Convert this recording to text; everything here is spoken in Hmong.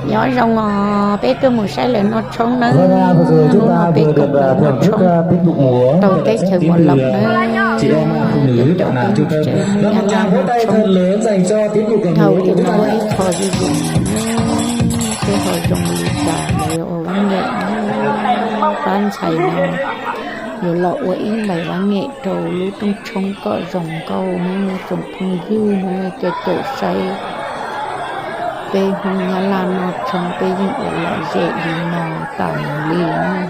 Nyob zoo os, peb tuaj mus saib lawv noj tshoob nawb. Hnub no peb tuaj mus noj tshoob rau teb chaws Mos Loo nawb. Cov caum peb mus tsev Nyab Laj noj tshoob. Dhau li no ib qho zuj zus, peb ho zoo li cas lawv ua vaj nyem, pab ntxhais no yuav los ua ib npaim vaj nyem rau lub rooj tshoob kom zoo nkauj nawb tsoom phooj ywg nawb, cov caum saib peb Hmoob Nyab Laj noj tshoob peb yeej ua lom zem li no tas mus li nawb.